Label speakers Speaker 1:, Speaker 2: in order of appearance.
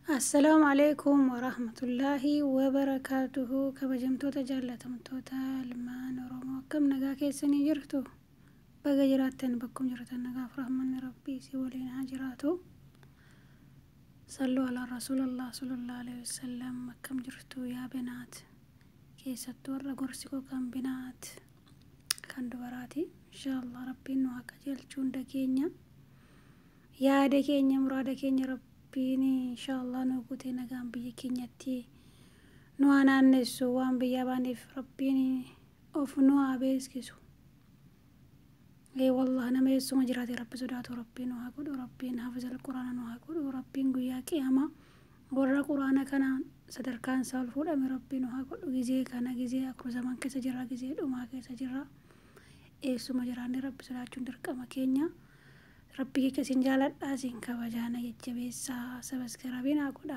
Speaker 1: Assalaamu alaikum warahmatullaahi wabarakaatuhu. Kabajamtoota jaallatamtoota ilmaan Oromoo, akkam nagaa keessanii jirtu? Baga jiraattan. Bakkum jirtan nagaaf rahmanni Rabbii si waliin haa jiraatu. Salluu alaa rasuulallah sallallahu alaihi wasallam. Akkam jirtu yaa binaat? Keessattuu warra gorsi koo kan binaat, kan dubaraati. Inshaallah Rabbiin nu haa qajeelchuu hunda keenya. Yaada keenya, muraada keenya Rabbiin inshaallah nu guutee nagaan biyya keenyatti nu haa naannessu. Waan biyyaa baaneef Rabbiin of nu haa beeksisu. Ee wallah, nama eessuma jiraate Rabbi sodaatu Rabbiin nu haa godhu. Rabbiin hafizal Quraana nu haa godhu. Rabbiin guyyaa Qiyaamaa warra Quraana kana sadarkaan isaa ol fuudhame Rabbiin nu haa godhu. Gizee kana gizee akru zaman keessa jirra, gizee dhumaa keessa jirra. Eessuma jiraanne Rabbi sodaachuun dirqama keenya. Rabbi keessa isin jaaladhaa, isin kabajaana, jajjabeessaa, subscribe naa godhaa.